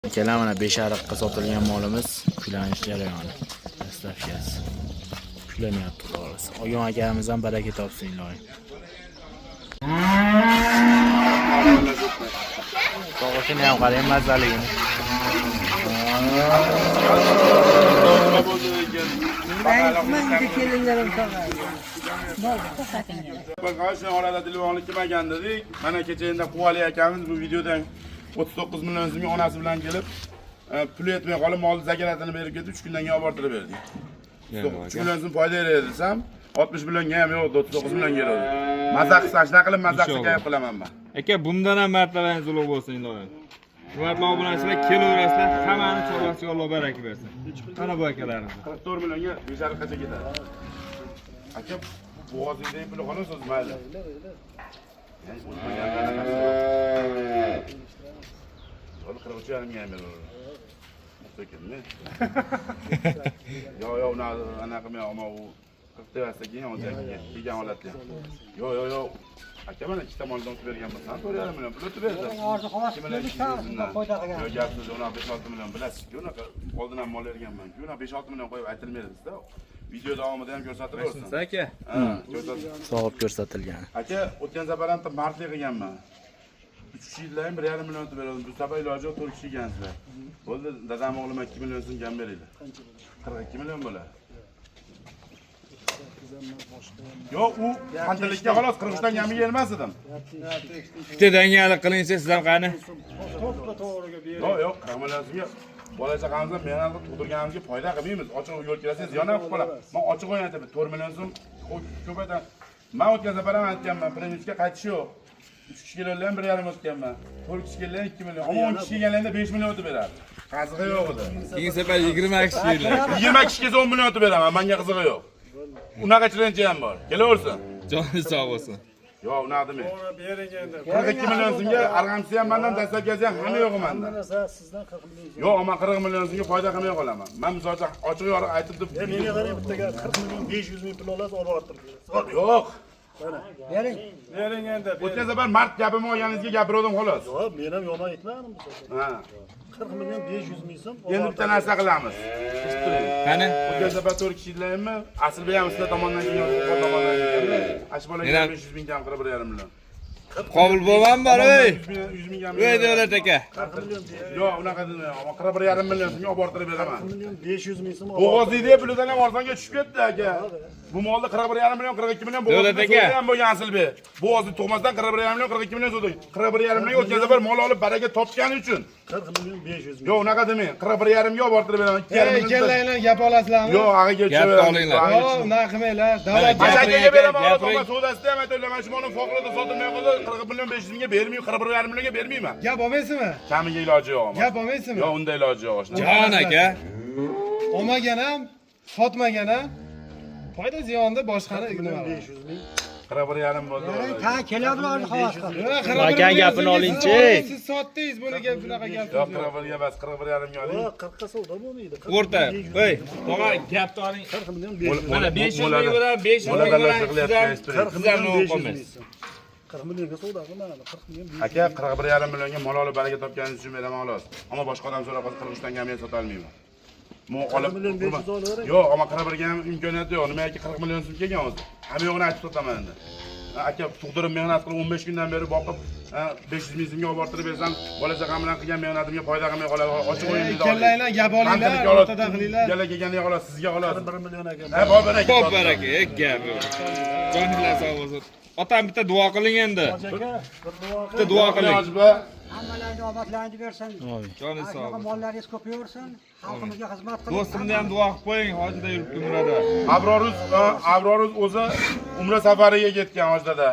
Akalar, mana Beshariqqa sotilgan molimiz kuylanish jarayoni. Dastlabkisi. Kuylanyapti, xudo xohlasa. Olgan akamiz ham baraka topsin, iloyim. Tog'ishini ham qarang, mazaligini. Shuni orada telefonni kelmagan dedik. Mana kecha endi Quvali akamiz bu videodan 39 million so'mga onasi bilan kelib, puli yetmay qolib, molni zakalatini berib ketib, 3 kundan keyin olib bortirib berdik. 3 million so'm foyda beradi desam, 60 millionga ham yo'q, 39 millionga beradi. Maza qilsa, shunaqa qilib maza qilsa kayf qilaman men. Aka, bundan ham martabangiz ulug' bo'lsin, iloyim. Hurmatli obunachilar, kelaverasizlar, hammani chorvasiga Alloh baraka bersin. Mana bu akalarimiz. 44 millionga Beshariqqacha ketadi. Aka, bo'g'ozingizdagi puli xolos o'zi mayli. Ya'ni o'tmagandan anaqasi yo'q. Yo'q, 43,5 ga ham beraveradi. Sekinmi? Yo'q, yo'q, unaqa anaqa qilmay, ammo u 40 tevasida keyin olsak kelgan holatda. Yo'q, yo'q, yo'q. Aka, mana ikkita moldan o'tib bergan bo'lsam, 4,5 million pul o'tib berdi. Orzu havas qildik, foyda qilgan. Yo'q, gap so'z, unaqa 5-6 million bilasiz-ku, unaqa oldin ham mol berganman-ku, unaqa 5-6 million qo'yib aytilmaydi-da. Video davomida ham ko'rsatib o'tsin. Aka, Ha, ko'rsatib. Sog'ib ko'rsatilgan. Aka, o'tgan safar ham mardlik qilganman. 3 kishi ham 1,5 million o'tib berdim. Bu safar iloji yo'q, 4 kishi ekansizlar. Bo'ldi, dadam o'g'lim 2 million so'm kam beringlar. 42 million bo'ladi. Yo'q, u qanchalikka xolos 43 dan kamiga bermas edim. Bitta dangalik qiling, siz ham qani? Yo'q, yo'q, 40 million so'mga bola chaqamizdan mehnat qilib tug'dirganimizga foyda qilmaymiz. Ochiq yo'l kelsa ziyon ham qilib qoladi. Men ochiq o'yin aytaman, 4 million so'm ko'p aytaman. Men o'tgan safar ham aytganman, premiumga qaytish yo'q. 3 kishi kelganlar ham 1,5 o'tganman. 4 kishi kelganlar 2 million. Ammo 10 kishi kelganlarda 5 million o'tib beradi. Qizig'i yo'q edi. Keyingi safar 20 kishi keladi. 20 kishi kelsa 10 million o'tib beraman, menga qizig'i yo'q. Unaqa chirinchi ham bor. Kelaversin. Joningiz sog' bo'lsin. Yo'q, unaqa demang. 42 million so'mga arg'amchisi ham mendan, dastlabkisi ham hamma yo'g'i mendan. Sizdan 40 million. Yo'q, men 40 million so'mga foyda qilmay qolaman. Men misol uchun ochiq yorug' aytib deb Menga qarang, bitta gap, 40 million 500 ming pul olasiz, olib borib turib. Yo'q. Bering. Bering endi. O'tgan safar mard gapimni olganingizga gapirdim xolos. Yo'q, men ham yomon aytmadim bu safar. Ha. 40 million 500 ming so'm. Endi bitta narsa qilamiz. Eshitib turing. Qani? O'tgan safar 4 kishi edinglarmi? Asilbek ham sizlar tomondan kelgan, Qo'qon tomondan kelganmi? Ash bolaga 500 ming kam 41,5 million. Qobil bobam bor, ey. 100 ming kam. Ey Davlat aka. Yo'q, unaqa demang. Ammo 41,5 million so'mga olib bortirib beraman. 40 million 500 ming so'm. Bo'g'ozlikda pulidan ham arzonga tushib ketdi aka. Bu molni 41,5 million, 42 million Davlat aka. ham bo'lgan Asilbek. Bo'g'ozni tug'masdan 41,5 million, 42 million so'rdik. 41,5 million o'tgan safar mol olib baraka topgani uchun. 40 million 500 ming. Yo'q, unaqa demang. 41,5 ga olib bortirib beraman. 2,5 million. Ikkalanglar gap olasizlarmi? Yo'q, ag'aga Gapni olinglar. Yo'q, unaqa qilmanglar. Davlat Mana Mana Gapiring akaga aka, beraman, gapiring. Alloh savdosida ham aytadilar, mana shu molni foqilada sotilmay qolsa 40 million 500 mingga bermayman, 41,5 millionga bermayman. Gap olmaysizmi? Kamiga iloji yo'q. Gap olmaysizmi? Yo'q, unda iloji yo'q. Jon aka. Olmagan ham, sotmagan ham foyda ziyonni boshqani nima? 500 ming. 41,5 bo'ldi. Bering, ta keladi orzu havas qilib. Yo'q, Aka, gapini olingchi. Siz sotdingiz, buni gap bunaqa gap Yo'q, so'z yo'q. 41 ga emas, 41,5 ga oling. Yo'q, 40 ga savdo bo'lmaydi. O'rta. Ey, tog'a, gapni oling. 40 million 500 ming. Mana 500 ming bo'ladi, 500 ming Mo'lalar bo'ladi. yig'layapti, Siz ham nima 40 million 500 qolmaysiz. ming so'm. 40 millionga savdo qilmadi. 40 million 500 Aka, 41,5 millionga mol olib baraka topganingiz uchun beraman xolos. Ammo boshqa odam so'rab qolsa 43 dan kamiga sota olmayman. Mo olib million 500 olavering. Yo'q, ammo 41 ga ham imkoniyati yo'q. Nimaki 40 million so'm kelgan o'zi. Hamma yo'g'ini aytib sotaman endi. Aka, tug'dirib mehnat qilib 15 kundan beri boqib, 500 ming so'mga olib bortirib bersam, bola chaqam bilan qilgan mehnatimga foyda qilmay qoladi. Ochiq o'yin deydi. Ikkalanglar gap olinglar, o'rtada qilinglar. Ikkala kelganda xolos, sizga xolos. 41 million aka. Ha, bor baraka. Xo'p, baraka, ey gap. Joninglar sog' bo'lsin. Otam bitta duo qiling endi. Aka, bir duo Bitta duo qiling. Hojiba, Hammalaringni omadlaringni bersin. Amin. Joningiz sog' Shunaqa bo'lsin. mollaringiz ko'payaversin. Xalqimizga xizmat qiling. Do'stimni ham duo qilib qo'ying, hojida yuribdi umrada. Abroruz o'zi umra safariga ketgan hojdada.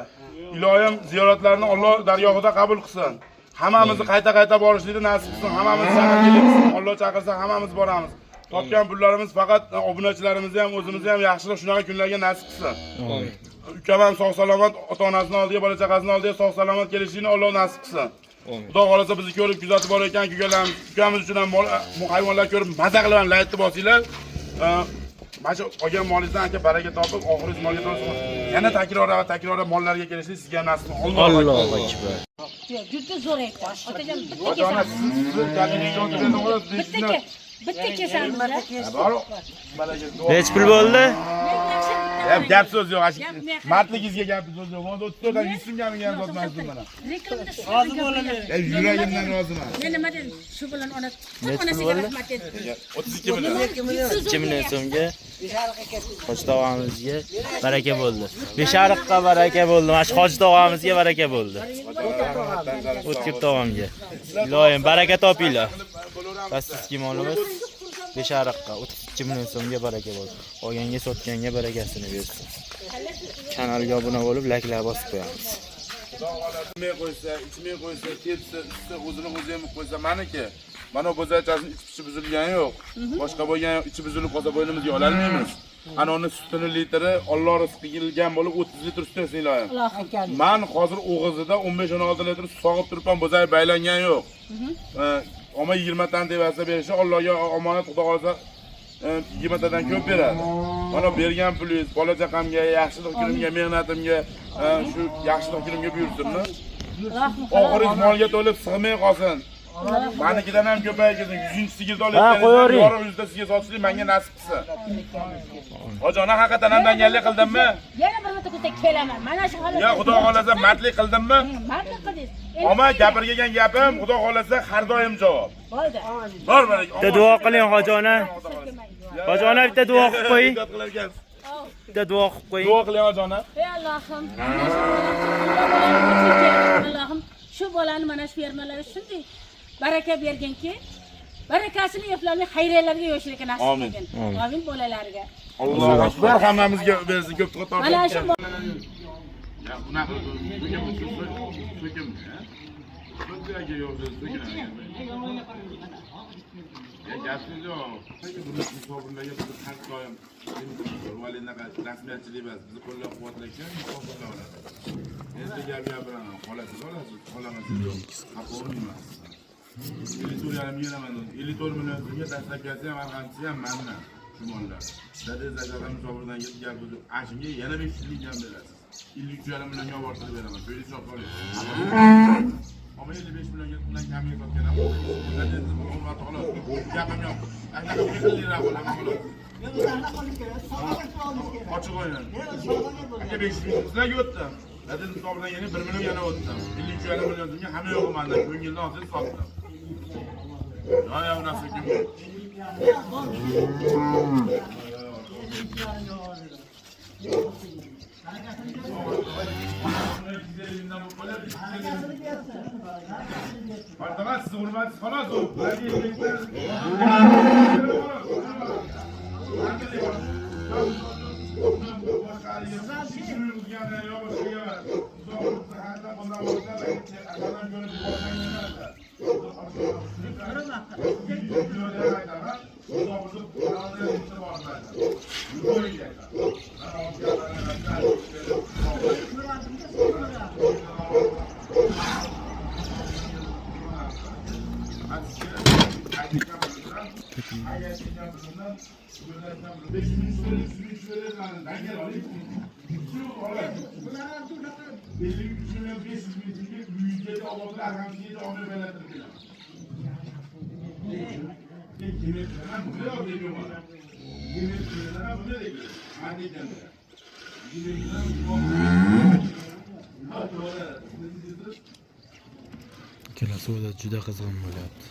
Iloyim ziyoratlarni Alloh dargohida qabul qilsin. Hammamizni qayta-qayta borishlikni nasib qilsin. Hammamiz chaqirsin. Alloh chaqirsa hammamiz boramiz. Topgan pullarimiz faqat obunachilarimizni ham, o'zimizni ham yaxshilik shunaqa kunlarga nasib qilsin. Amin. Ukam ham sog' salomat ota-onasini oldiga, bola chaqasini oldiga sog' salomat kelishini Alloh nasib qilsin. Amin. Xudo xohlasa bizni ko'rib kuzatib borayotgan kukalarimiz, ukamiz uchun ham mol, hayvonlar ko'rib maza qilib ham laykni bosinglar. Mana shu olgan molingizdan aka baraka topib, oxiringiz molga to'lsin. Yana takror va takror mollarga kelishlik sizga ham nasib qilsin. Allohu akbar. Juda zo'r aytdi. Otajon, bitta Ota-ona kesamiz. siz gapingizni o'tirgan o'g'il, Bitta bitta kesamiz. Bor. Baraka. Nech pul bo'ldi? Gap gap so'z yo'q. Mardligingizga gap so'z yo'q. 34 dan 100 so'mga ham sotmasdim mana. Rozi bo'laman. Yuragimdan roziman. Men nima dedim? Shu bilan ona Nech pul onasiga bo'ldi? rahmat dedim. 32 million. 2 million so'mga Hoji tog'amizga baraka bo'ldi. Beshariqqa baraka bo'ldi. Mana shu Hoji tog'amizga baraka bo'ldi. O'tkir tog'amga. Iloyim baraka topinglar. Pastki molimiz Beshariqqa 32 million so'mga baraka bo'ldi. Olganga sotganga barakasini bersin. Kanalga obuna bo'lib, layklar bosib qo'yamiz. Yemay qo'ysa, ichmay qo'ysa, tepsa, ichsa, o'zini o'zi yemib qo'ysa, maniki. Mana bu bo'zachasini ich pichi buzilgani yo'q. Boshqa bo'lgan yo'q, ichi buzilib qolsa bo'ynimizga ololmaymiz. Ana uni sutini litri Alloh rizqi qilgan bo'lib 30 litr sut bersin iloyim. Man hozir o'g'izida 15-16 litr sut sog'ib turibman, bo'zak baylangan yo'q. Oma 20 tan tevasida berishi Allohga omonat, Xudo xohlasa 20 tadan ko'p beradi. Mana bergan pulingiz bola chaqamga, yaxshilik kunimga, mehnatimga, shu yaxshilik kunimga buyursinmi? Oxiringiz molga to'lib sig'may qolsin. Manikidan ham ko'payib ketsin. 100-sigirni olayotganingiz yorug' yuzda sizga sotishlik menga nasib qilsin. Hoji ona haqiqatan ham dangallik qildimmi? Yana bir marta ko'rsa kelaman. Mana shu holatda. Yo, Xudo xohlasa mardlik qildimmi? Mardlik qildingiz. Omma gapirgan gapim Xudo xohlasa har doim javob. Bo'ldi. Bor baraka. Bitta duo qiling Hoji ona. Hoji ona bitta duo qilib qo'ying. Bitta duo qilib qo'ying. Duo qiling Hoji ona. Ey Allohim, Allohim, shu bolani mana shu fermalarga shunday baraka berginki, barakasini eplolmay xayriyalarga yo'shlikka nasib Amin. qilgin. Amin bolalarga. Allohu akbar hammamizga bersin ko'p qator. Mana shu Ya unaqa so'kin so'kin. Yo'q, so'kin. Ya gapsiz yo'q. Musobirlarga biz har doim rasmiyatchilik emas, bizni qo'llab-quvvatlagan musobirlar oladi. Endi gap gapiraman, qolasiz olasiz, qolamasangiz yo'q. Xafa bo'lmayman. 54,5 beraman. 54 million so'mga dastlabkisi ham, arg'amchisi ham mandan shu mollar. Dadangiz akadan musobirdan ketib gap so'zi. Ashimga yana 500 ming ham berasiz. 53,5 millionga olib borib beraman. Ko'ringiz hisobga oling. Ama 55 milyonga undan kamiga sotgan ham dadangizni hurmati xolos. Gapim yo'q. Anaqa qilinglar bo'laman xolos. Ochiq o'yin. Aka 500 ming sizlarga o'tdim. Dadangiz hisobidan yana 1 million yana o'tdim. 53,5 million so'mga hamma yo'g'i mandan. Ko'ngildan olsangiz sotdim. Yo, yo, unaqa kim? Pardaman sizni hurmatsiz xolos u. Ikkala savdo juda qizg'in bo'lyapti.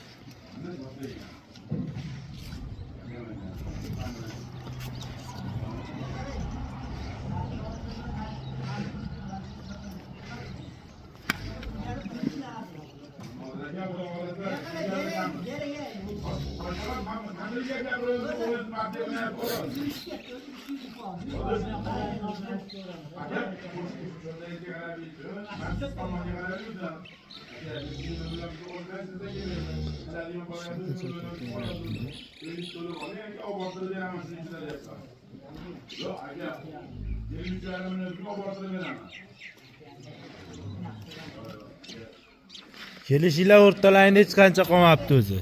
Kelishinglar o'rtalarida hech qancha qolmabdi o'zi.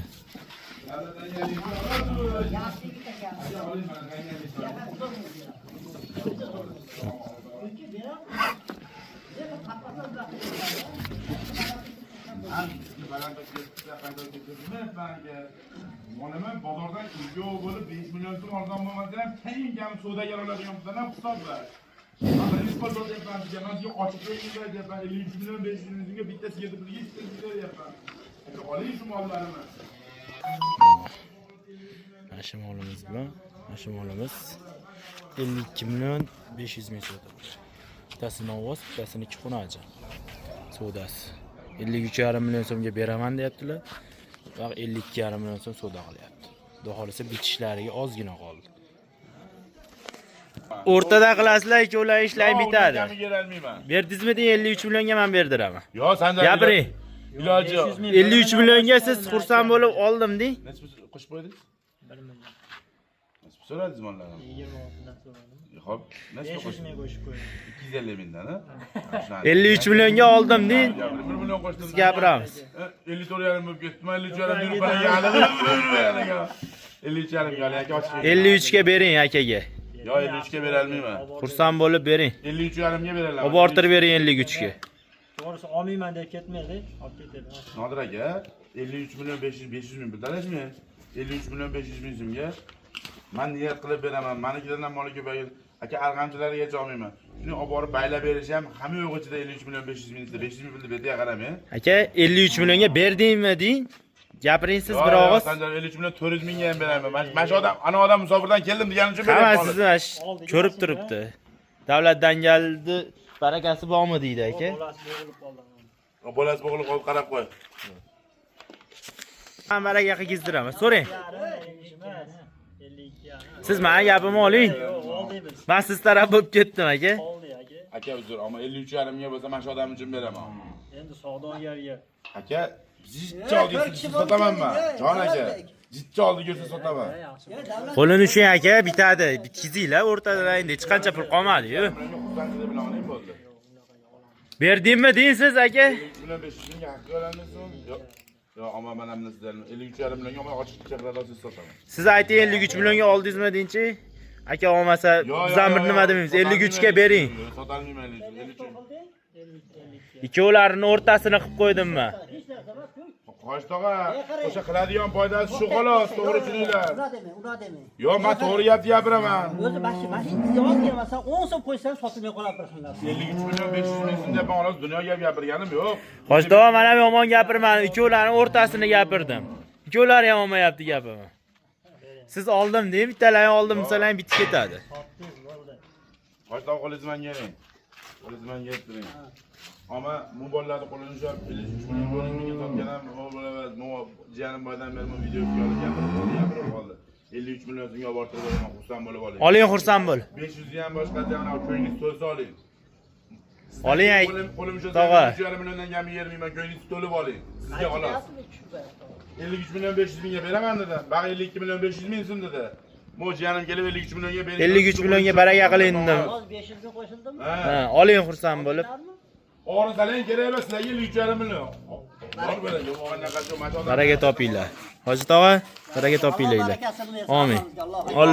Molimi bozordan yo'q bo'lib 5 million so'm arzon bo'lmasa ham keyin kam savdogar oladigan bizdan ham hisob bor. Men birinchi qo'l sotyapman sizga, men sizga ochiq qo'yinglar deyapman, 53 million 500 ming so'mga bitta sigirni pulga ikkita sigir deyapman. Aka, oling shu mollarimni. Mana shu molimiz bilan, mana shu molimiz 52 million 500 ming savdo. Bittasi Novvoz, bittasini Xunaja. Savdosi. 53,5 million so'mga beraman deyaptilar. Va 52,5 million so'm savdo qilyapti. Xudo xolisa bitishlariga ozgina qoldi. O'rtada qilasizlar, ikkovlar ishlang bitadi. Kamiga berolmayman. Berdingizmi deng 53 millionga men berdiraman. Yo, sanjar. Gapiring. Iloji yo'q. 53 millionga siz xursand bo'lib oldim deng. Necha pul qo'shib qo'ydingiz? 1 million. Necha pul so'radingiz mollarni? 26 dan so'radim. Xo'p, necha pul 500 ming qo'shib qo'ydim. 250 mingdan, ha? 53 millionga oldim deng. 1 million qo'shdim. Biz gapiramiz. 54,5 bo'lib ketdi. Men 53,5 berib beraman. 53,5 ga aka ochiq. 53 ga bering akaga. Yo, 53 ga bera olmayman. Xursand bo'lib bering. 53,5 ga bera olaman. Olib bortirib bering 53 ga. To'g'risi olmayman deb ketmaydi, olib ketadi. Nodir aka, 53 million 500 ming pul talashmang. 53 million 500 ming so'mga men niyat qilib beraman. Manikidan ham moli ko'paygan. Aka, arg'amchilargacha olmayman. Shuni olib borib baylab berish ham hamma yo'q ichida 53 million 500 ming desa 500 ming pulni betiga qaramang. Aka, 53 millionga berdingmi deng. Gapiring siz bir og'iz. Sanjar 53 million 400 mingga ham beraman. Mana shu odam, ana odam musofirdan keldim degani uchun beryapman. Hamma sizni mana shu ko'rib turibdi. Davlat dangalni barakasi bormi deydi aka. Bolasi bo'g'ilib qoldi. Bolasi bo'g'ilib qolib qarab qo'y. Men baraka qilgizdiraman. So'rang. Emas. 52 yarim. Siz meni gapimni oling. Yo'q, oldik. Men siz taraf bo'lib ketdim aka. Oldik aka. Aka uzr, ammo 53,5 ga bo'lsa mana shu odam uchun beraman. Endi savdogarga Aka, jichcha oldi sotaman men. Jon aka, jichcha oldi ko'rsa sotaman. yaxshi. Qo'lini ushlang aka, bitadi. Bitkizinglar o'rtada endi hech qancha pul qolmadi-yu. Xursandchilik bilan oling bo'ldi. Berdingmi deysiz aka? 53 million 500 mingga haqqi olamizmi? Yo'q. Yo'q, ammo men ham sizdan 53,5 millionga olmay ochiq chiqaradi olsangiz sotaman. Siz ayting 53 millionga oldingizmi deyinchi? Aka olmasa biz ham bir nima demaymiz. 53 ga bering. Sotolmayman 53. Ikkovlarini o'rtasini qilib qo'ydim men. Qo'sh tog'a, o'sha qiladigan foydasi shu xolos, to'g'ri tushuninglar. Ura demang, ura demang. Yo'q, men to'g'ri gap gapiraman. O'zi mashi ozgina masalan 10 so'm qo'ysam sotilmay qoladi bir xil narsa. 53 million 500 ming so'm deb men xolos dunyo gap gapirganim yo'q. Hoji tog'a, men ham yomon gapirmadim. Ikkovlarini o'rtasini gapirdim. Ikkovlari ham olmayapti gapimni. Siz oldim deng, bittalaring oldim desalar bitib ketadi. Sotdingiz bo'ldi. Hoji tog'a qo'lingizni menga bering. Qo'lingizni menga berib turing. Ammo bu bolalarni qo'lini ushlab 53 million 400 mingga sotgan ham bu bo'laveradi. Bu jiyanim boydan beri bu video gapirib qoldi. 53 million so'mga olib bortirib beraman, xursand bo'lib oling. Oling, xursand bo'l. 500 ga ham boshqasi ham ko'nglingiz to'lsa oling. Oling Qo'lim ushlasa tog'a. 3,5 milliondan kam yermayman, ko'nglingiz to'lib oling. Sizga xolos. 53 million 500 mingga beraman dedi. Bag'i 52 million 500 ming so'm dedi. Mo jiyanim kelib 53 millionga bering. 53 millionga baraka qiling dedim. Hozir 500 ming qo'shildimi? Ha. Ha, oling xursand bo'lib. Og'ri salang kerak emas, sizlarga 53,5 million. Bor bo'ladi, yo'q, anaqa shu Baraka topinglar. Hoji tog'a, baraka topinglar. Barakasini bersin Amin. hammamizga, Alloh. Alloh